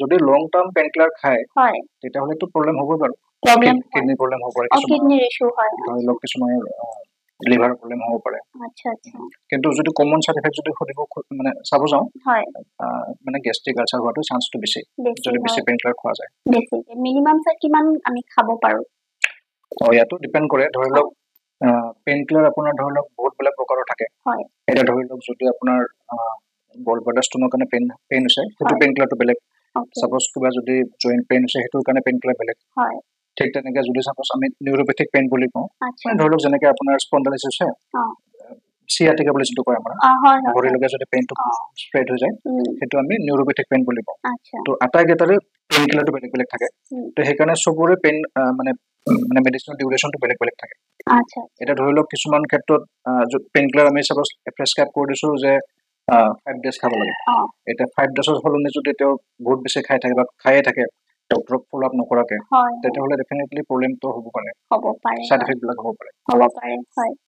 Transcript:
যদি লং term pain killer খায়, তেতিয়াহ'লেতো প্ৰব্লেম হ'বই বাৰু। প্ৰব্লেম। কিডনী প্ৰব্লেম হ'ব পাৰে কিছুমানৰ। কিডনিৰ ইছ্যু হয়। ধৰি লওক কিছুমানৰ লিভাৰ প্ৰব্লেম হ'ব পাৰে। আচ্ছা আচ্ছা কিন্তু যদি কমন চাইড এফেক্ট যদি সুধিব মানে চাব যাওঁ, মানে গেষ্ট্ৰিক আলচাৰ হোৱাটো চান্সটো বেছি, বেছি যদি বেছি পেইন কিলাৰ খোৱা যায়। বেছি। মিনিমাম ছাৰ কিমান আমি খাব পাৰো? ইয়াতো ডিপেণ্ড কৰে। ধৰি লওক পেইন কিলাৰ আপোনাৰ ধৰি লওক বহুত বেলেগ প্ৰকাৰৰ থাকে। এতিয়া ধৰি লওক যদি আপোনাৰ গল ব্লাডাৰ ষ্টনৰ কাৰণে পেইন পেইন হৈছে, সেইটো পেইন কিলাৰটো বেলেগ। চাপ'জ কিবা যদি জইণ্ট পেইন হৈছে, সেইটোৰ কাৰণে পেইন কিলাৰ বেলেগ। ঠিক তেনেকে যদি চাপ'জ আমি নিউৰোপেথিক পেইন বুলি কওঁ, মানে ধৰি লওক যেনেকে আপোনাৰ স্পণ্ডাইলাইটিছ হৈছে, চিয়াটিকা বুলি যিটো কয় আমাৰ, অ হয় হয় ভৰিলৈকে যদি পেইনটো স্প্ৰেড হৈ যায়, সেইটো আমি নিউৰোপেথিক পেইন বুলি কওঁ। তো আটাইকেইটাৰে পেইন কিলাৰটো বেলেগ বেলেগ থাকে। তো সেইকাৰণে চবৰে পেইন মানে মানে মেডিচিনৰ ডিউৰেশ্যনটো বেলেগ বেলেগ থাকে। এতিয়া ধৰি লওক কিছুমান ক্ষেত্ৰত পেইন কিলাৰ আমি চাপ'জ প্ৰেছক্ৰাইব কৰি দিছো যে 5 ডেজ খাব লাগে। এতিয়া 5 ডেজৰ সলনি যদি তেওঁ বহুত বেছি খাই থাকে বা খায়ে থাকে ডক্টৰক ফ'ল' আপ নকৰাকে, হয় তেতিয়াহ'লে ডেফিনেটলি প্ৰব্লেমটো হ'ব পাৰে। হ'ব পাৰে। চাইড এফেক্ট বিলাক হ'ব পাৰে। হ'ব পাৰে, হয়।